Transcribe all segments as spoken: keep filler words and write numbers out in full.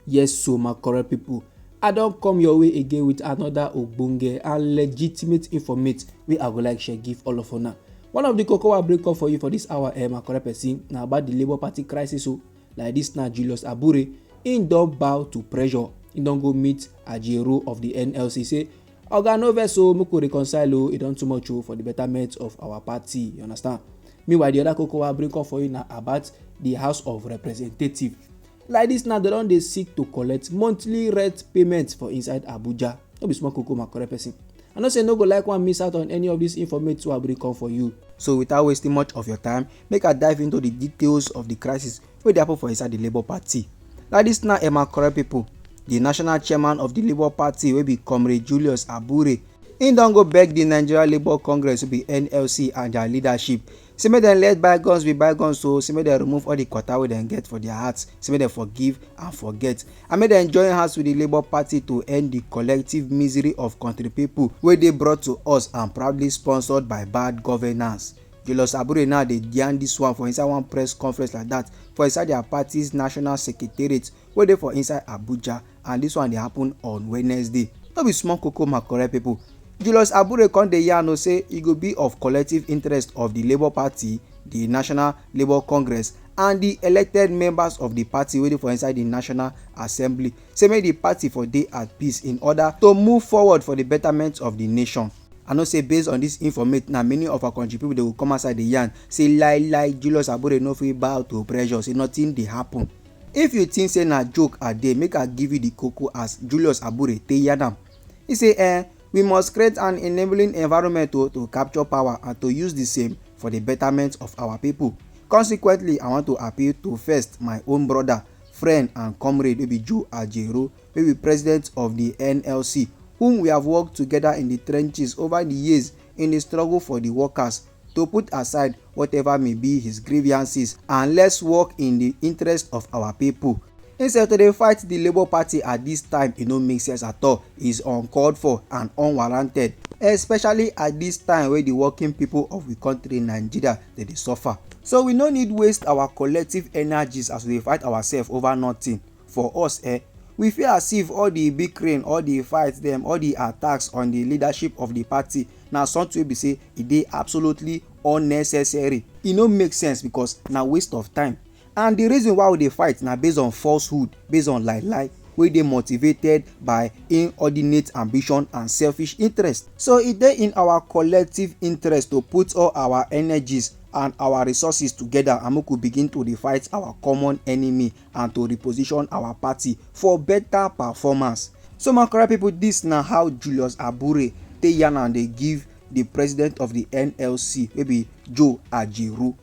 Yes, so my correct people, I don come your way again with another ogbonge and legitimate informate wey I go like share give all of una. One of the koko wey I bring come for you for this hour, eh, my correct person, na about the Labour Party crisis o. Like this now, Julius Abure, im don bow to pressure. Im don go meet Ajero of the N L C, say, "Oga, no vex o, make we reconcile o, e don too much o for the betterment of our party," you understand? Meanwhile, the other koko wey I bring come for you na about the House of Representatives. Like this now, dem don dey seek to collect monthly rent payment for inside Abuja. No be small koko, my correct person. I know say you no go like wan miss out on any of this informate wey I bring come for you. So without wasting much of your time, make I dive into the details of the crisis wey dey happen for inside the Labour Party. Like this now, eh, my correct people, the national chairman of the Labour Party, wey be Comrade Julius Abure, im don go beg the Nigeria Labour Congress, wey be N L C, and their leadership, say make dem let bygones be bygones, so say make dem remove all the kwata wey dem get for their hearts, say make dem forgive and forget, and make dem join hands with the Labour Party to end the collective misery of country people wey dey brought to us and proudly sponsored by bad governance. Julius Abure now dey yarn this one for inside one press conference like that for inside their party's national secretariat wey dey for inside Abuja, and this one dey happen on Wednesday. No be small koko, my correct people. Julius Abure come dey yarn o say e go be of collective interest of the Labour Party, the National Labour Congress, and the elected members of the party wey dey for inside the National Assembly, say make the party for dey at peace in order to move forward for the betterment of the nation. I know say based on this informate, na many of our country people dey go come outside dey yarn say, "Lie, lie, Julius Abure no fit bow to pressure, say nothing dey happen." If you think say na joke I dey, make I give you the koko as Julius Abure take yarn am. He say, eh, "We must create an enabling environment to, to capture power and to use the same for the betterment of our people. Consequently, I want to appeal to first my own brother, friend and comrade wey be Joe Ajero, wey be president of the N L C, whom we have worked together in the trenches over the years in the struggle for the workers, to put aside whatever may be his grievances and let's work in the interest of our people." Instead to dey fight the Labour Party at this time, e no make sense at all. It's uncalled for and unwarranted, especially at this time wey the working people of the country, Nigeria, dey dey suffer. So we no need waste our collective energies as we dey fight ourselves over nothing. For us, eh, we feel as if all the bickering, all the fight dem, all the attacks on the leadership of the party na something wey be say e dey absolutely unnecessary. E no make sense because na waste of time. And the reason why we dey fight na based on falsehood, based on lie lie, wey dey motivated by inordinate ambition and selfish interest. So e dey in our collective interest to put all our energies and our resources together and make we begin to dey fight our common enemy and to reposition our party for better performance. So my correct people, this na how Julius Abure take yarn and dey give the president of the N L C, wey be Joe Ajaero.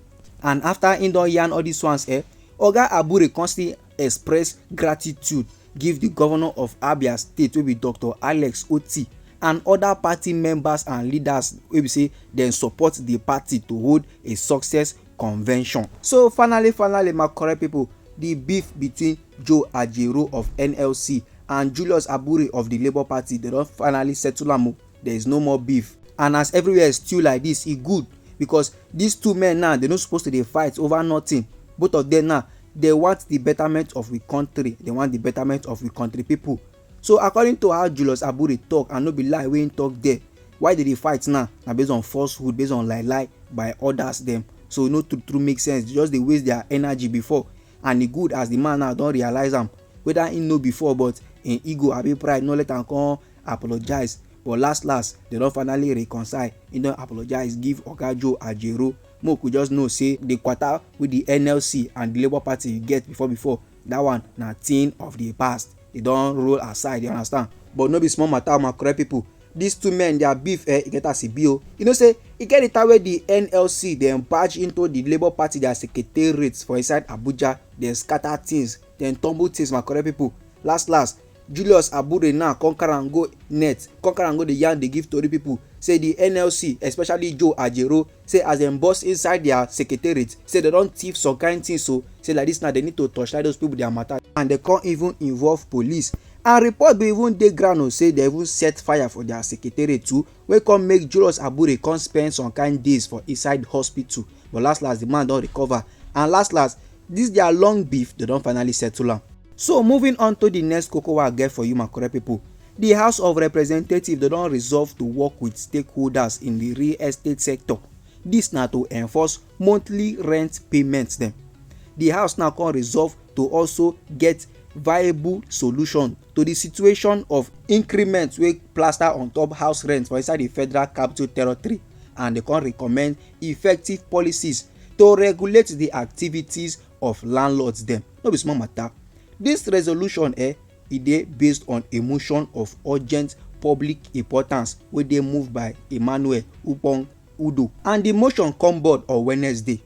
And after im don yarn all these ones, eh, Oga Abure come still express gratitude give the governor of Abia State, wey be Doctor Alex Otti, and other party members and leaders wey be say dem support the party to hold a success convention. So finally, finally, my correct people, the beef between Joe Ajaero of N L C and Julius Abure of the Labour Party, dem don finally settle am o. There is no more beef. And as everywhere is still like this, e good, because these two men now, dem no suppose to dey fight over nothing. Both of them now, dem want the betterment of we country. Dem want the betterment of we country people. So according to how Julius Abure talk, and no be lie wey im talk there, why dem dey fight now? Na based on falsehood, based on lie lie by others dem. So e no true true make sense. Dem just dey waste their energy before. And e good as the man now don realize am. Whether im know before, but im ego abi pride no let am come apologize. But last last, dem don finally reconcile. Im don apologize give Oga Joe Ajaero. Make we just know say the kwata wey the N L C and the Labour Party get before before, that one na thing of the past. E don roll aside, you understand? But no be small matter, my correct people. These two men, their beef, eh, e get as e be o. You know say e get the time wey the N L C dem barge into the Labour Party their secretariat for inside Abuja, dem scatter things, dem tumble things, my correct people. Last last, Julius Abure now come carry am go net, come carry am go dey yarn, dey give tori people say the N L C, especially Joe Ajaero, say as dem burst inside their secretariat, say dem don thief some kind things, so say like this now dem need to torchlight those people their matter, and dem come even involve police. And report bin even dey ground o say dem even set fire for their secretariat too, wey come make Julius Abure come spend some kind days for inside hospital. But last last, the man don recover, and last last, this their long beef, dem don finally settle am. So moving on to the next koko wey I get for you, my correct people. The House of Representatives, they don resolve to work with stakeholders in the real estate sector. This na to enforce monthly rent payments dem. The House now come resolve to also get viable solution to the situation of increments wey plaster on top house rent for inside the Federal Capital Territory, and they come recommend effective policies to regulate the activities of landlords dem. No be small matter. This resolution, eh, e dey based on a motion of urgent public importance wey dey moved by Emmanuel Upong Udo, and the motion come board on Wednesday.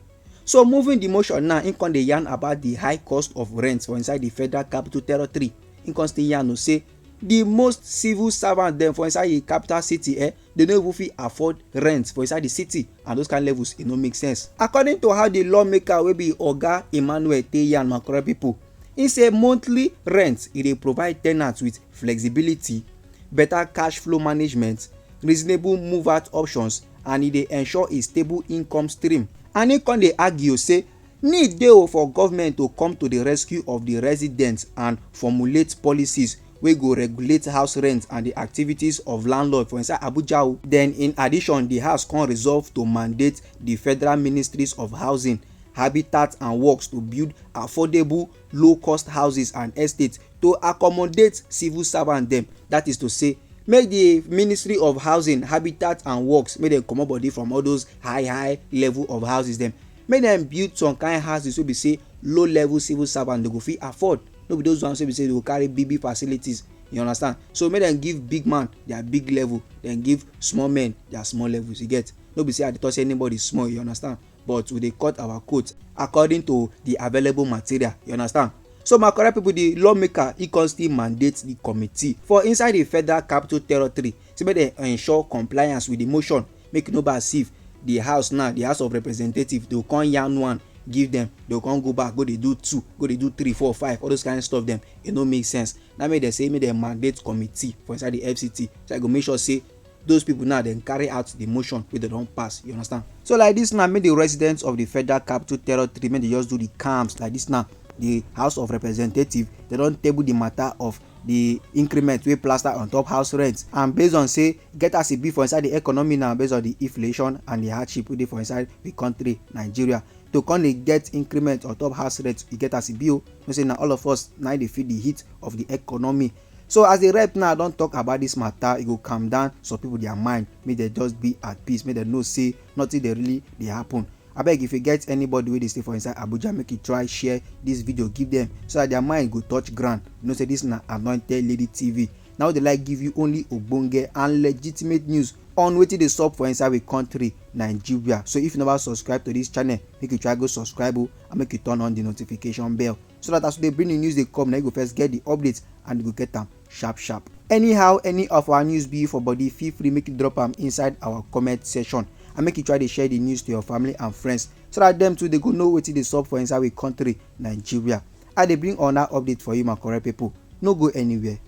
So moving the motion now, im come dey yarn about the high cost of rent for inside the Federal Capital Territory. Im come still yarn o say the most civil servants dem for inside the capital city, eh, they no even fit afford rent for inside the city, and those kind levels, e no make sense. According to how the lawmaker wey be Oga Emmanuel take yarn, my correct people, he say monthly rent, e dey provide tenants with flexibility, better cash flow management, reasonable move out options, and e dey ensure a stable income stream. And he come dey argue say need dey o for government to come to the rescue of the residents and formulate policies wey go regulate house rent and the activities of landlord for inside Abuja o. Then in addition, the House come resolve to mandate the Federal Ministries of Housing, Habitat and Works to build affordable, low-cost houses and estates to accommodate civil servants dem. That is to say, make the Ministry of Housing, Habitat and Works, make dem comot body from all those high, high level of houses dem. Make dem build some kind houses wey be say low level civil servants dem go fit afford. No be those ones wey be say dem go carry big, big facilities. You understand? So make dem give big man their big level, then give small men their small levels. You get? No be say I dey talk say anybody small. You understand? But we dey cut our coat according to the available material. You understand? So my correct people, the lawmaker, he come still mandate the committee for inside the Federal Capital Territory, say make dem ensure compliance with the motion, make e no be as if the House now, the House of Representatives, they go come yarn one, give them, they go come go back, go dey do two, go dey do three, four, five, all those kind of stuff dem. E no make sense. Na make dem say make dem mandate committee for inside the F C T, so I go make sure say those people now dem carry out the motion wey dem don pass. You understand? So like this now, make the residents of the Federal Capital Territory, make dem just do the calms like this now. The House of Representatives, they don table the matter of the increment wey plaster on top house rent, and based on say get as e be for inside the economy now, based on the inflation and the hardship wey dey for inside the country, Nigeria, to come dey get increment on top house rent, e get as e be o. Know say na all of us na dey feel the heat of the economy. So as the rep now don talk about this matter, e go calm down some people their mind, make dem just be at peace, make dem know say nothing dey really dey happen. Abeg, if you get anybody wey dey stay for inside Abuja, make you try share this video give them, so that their mind go touch ground. You know say this na Anointed Lady T V. Now they like give you only ogbonge and legitimate news on wetin dey sup for inside we country, Nigeria. So if you never subscribe to this channel, make you try go subscribe o, and make you turn on the notification bell, so that as we dey bring the news dey come, na you go first get the update and you go get am sharp sharp. Anyhow, any of our news be for body, feel free make you drop am inside our comment section, and make you try dey share the news to your family and friends, so that them too they go know wetin dey sup for inside we country, Nigeria. I dey bring una update for you, my correct people. No go anywhere.